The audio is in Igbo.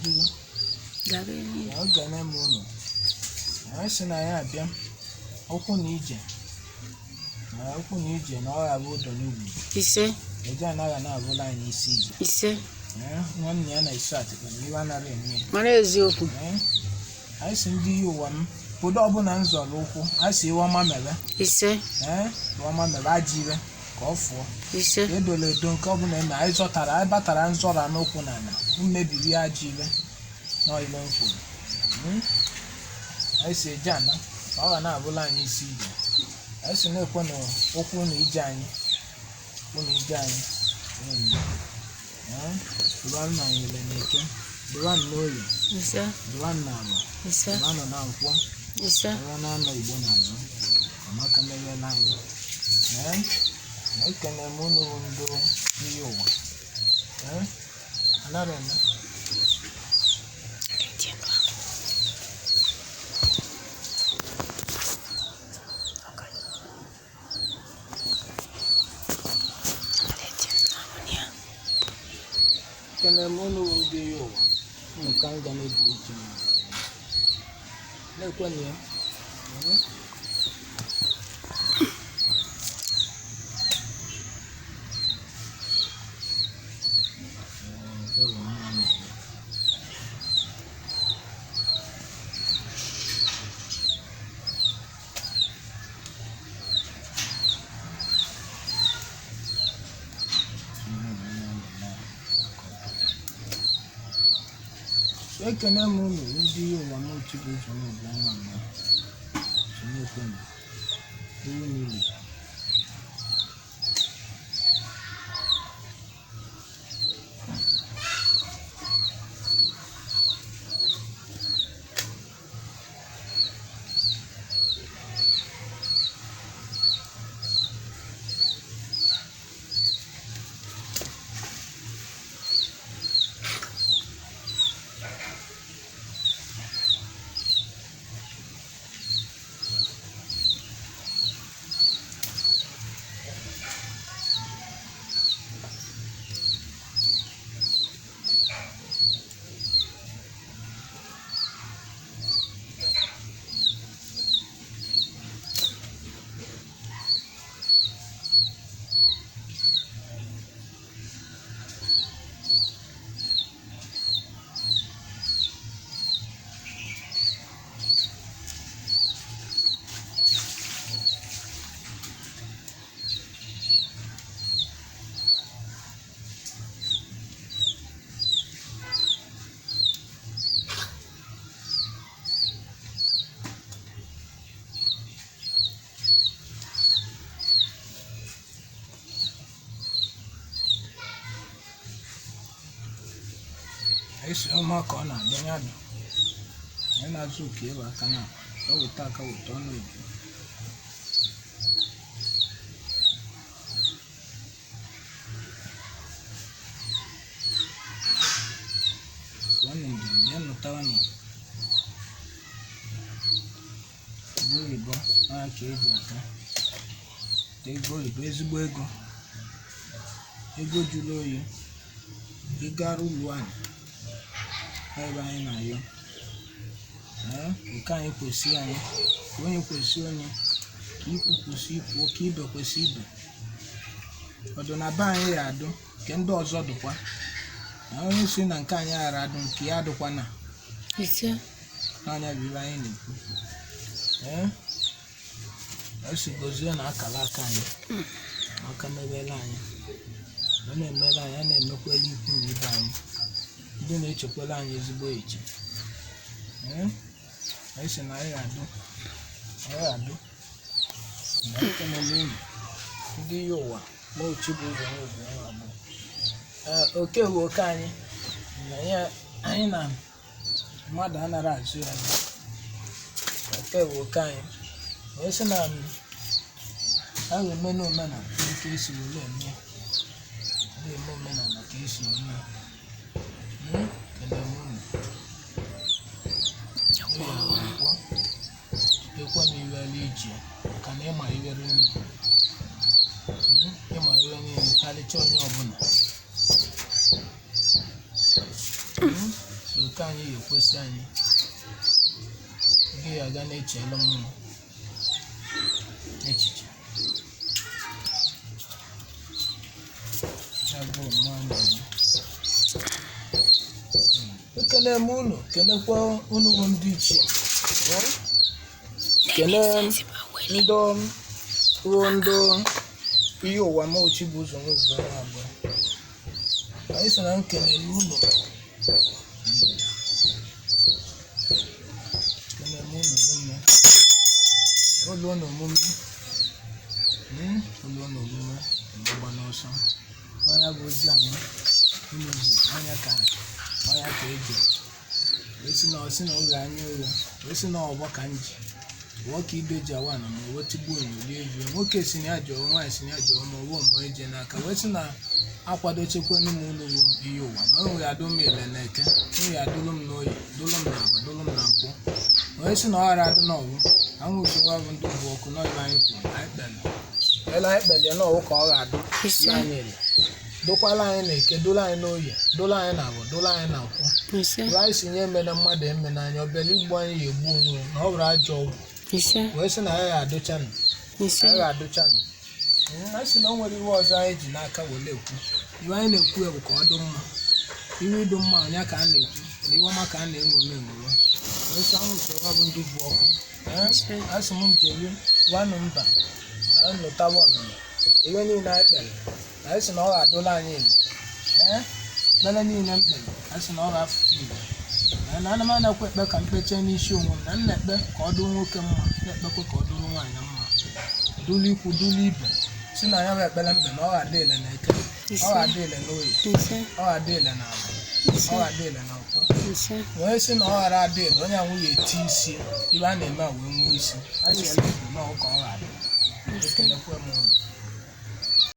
n'iru. Gaba n'iru. Na ekene m unu. Anyị sị na ya abịa ụkwụ na ije, na ụkwụ na ije na ọ ga-abụ ụdọ n'ugwu. Ise. Eje anaghị na-abụla anyị isi ije. Ise. Ee, nwanne ya na-esi atịkpa na iwe anaghị eme ya. Mara eziokwu. Ee, anyị si ndị iyi ụwa m obodo ọbụla m zọrọ ụkwụ, anyị si iwe ọma mere. Ise. Ee, iwe ọma mere ajọ iwe ka ọ fụọ. Ise. Ka edola edo nke ọbụla eme anyị zọtara, anyị batara nzọra n'ụkwụ na ala mmebiri ajọ iwe na iwe m kwuru. Anyị si eje ana ka ọ ga na-abụla anyị isi ije. Anyị si na-ekwe na ụkwụ na ije anyị, ụkwụ na ije anyị na-eme. Ee, dụba nna nyere na eke, dụba nna oyi, Ise. dụba nna ala, Ise. dụba nọ na nkwọ, Ise. dụba na anọ Igbo n'azụ. Amaka meriela anyị. Ee, ekene m unu bụ ndị iyi ụwa. Ee, anara eme. Ekene m unu bụ ndị iyi ụwa. Unu ka m ga na-ebu uche m. Na-ekwenụ ya. Ee. Ee, nke bụ mma m. Ekene m unu ndị ụwa m otu bụ ụzọ m bụ nwa m Chineke ewu niile. Esi ọma ka ọ na-abịa ya dụ. Anyị na-azụ oke ịba aka na ọ weta aka weta ọnụ eju. Pụọ njem bịa nụtara nụ ego oyibo n'aka ka eji aka. Ego oyibo ezigbo ego. Ego jụrụ oyi. Ị gara ụlọ anyị ebe anyị na-ayọ. Ee, nke anyị kwesị anyị, ka onye kwesị onye, ka ikwu kwesị ikwu, ka ibe kwesị ibe. Ọdụ na be anyị ya adụ, nke ndị ọzọ dụkwa. Na onye si na nke anyị ghara adụ, nke ya adụkwa na Ise. n'anya bụ ibe anyị na-ekwu. Ee, esi gozie na akara aka anyị, aka mebele anyị, ọ na-emere anyị, a na-emekwela ikwu na ibe anyị, ndị na-echekwala anyị ezigbo eche. Ee, anyị sị na anyị ga-adụ, anyị ga-adụ. Na ekelele unu ndị iyi ụwa ma ochi bụ ụzọ n'obi ọnwa abụọ. Ee, oke bụ oke anyị na ya anyị na mmadụ anaghị azụ ya anya. Oke bụ oke anyị wee sị na a ga-eme n'omenala ka esi were eme ya. A ga-eme omenala ka esi eme ya. Kelee m unu. Nkwọ ekwe m iwere ije maka na ịma iwere unu. Ịma iwe niile karịchaa onye ọbụla. So Oke anyị ya ekwesị anyị. Gị aga na-echelu mmụọ echiche. Ya bụ omume anyị na-eme. Ekele m unu, kelekwa unu bụ ndị ichie. Eh? Kele ndị ruo ndị ihe ụwa m ochi bụ ụzọ n'ụzọ abụọ. Anyị sị na m kelere unu. Kelere m unu niile. Olu na omume. Olu na omume mgba n'ọsọ. Ọnya bụ ozi anyị unu zi ọnya ka ọnya ka eji. Wee sị na ọ sị na oge anya ụgha. Wee sị na ọgbọ ka m ji. Wụọ ka ibe ji awa na ma owe tigbuo onyo rie eju. Nwoke si na ya jụọ, nwaanyị si na ya jụọ, ma ọwụ ma eje n'aka. Wee sị na akwadochekwenu m unu bụ ihe ụwa na o nwere adụ m ile na eke, o nwere adụlụ m n'oyi, dụlụ m na agba, dụlụ m na nkwụ. Wee sị na ọ ghara adụ n'ọwụ, anwụ usoro bụ ndị bụ ọkụ n'ọyụ anyị kwuru, anyị kpere. Ele anyị kpere n'ọwụ ka ọ ga-adụ Ise. anyị ile. Dokwala anyị na eke, dụlụ anyị n'oyi, dụlụ anyị na agba, dụlụ anyị na nkwụ. Ise. Ebe anyị si nye emena mmadụ emena anyị, ọbịala igbu anyị ya egbu onwe ya, na ọ bụrụ ajọ ọgwụ. Ise. Wee sị na anyị ga-adụchanụ, Ise. anyị ga-adụchanụ. Anyị sị na o nwere iwe ọzọ anyị ji n'aka were ekwu. Iwe anyị na-ekwu ya bụ ka ọ dị mma. Iwe ịdụ mma anya ka a na-ekwu, na iwe ọma ka a na-eṅomi eṅomi. Wee sị ahụ usoro bụ ndị bụ ọkụ. Ise. Asị m njeri gwanụ mba, anyị lụtawa ọnụnọ. Iwe niile anyị kpere, anyị sị na ọ ga-adụla anyị ile. Ee, ekpere niile m kpere, anyị sị na ọ ga-afụta ile. Na ana m anakwa ekpe ka m kpechee n'isi onwe m, na m na-ekpe ka ọ dụrụ nwoke mma, na-ekpekwa ka ọ dụrụ nwaanyị mma, dụrụ ikwu dụrụ ibe, si na ya bụ ekpere mkpe na ọ ga-adị ile na eke, ọ ga-adị ile na oyi, Ise. ọ ga-adị ile na agba, ọ ga-adị ile na nkwụ. Ise. Wee sị na ọ ghara adị ile, onye anwụ ya eti isi ibe a na-eme a wee nwee isi a sị ya na ọ ka ọ ga-adị. Ekelekwe m unu.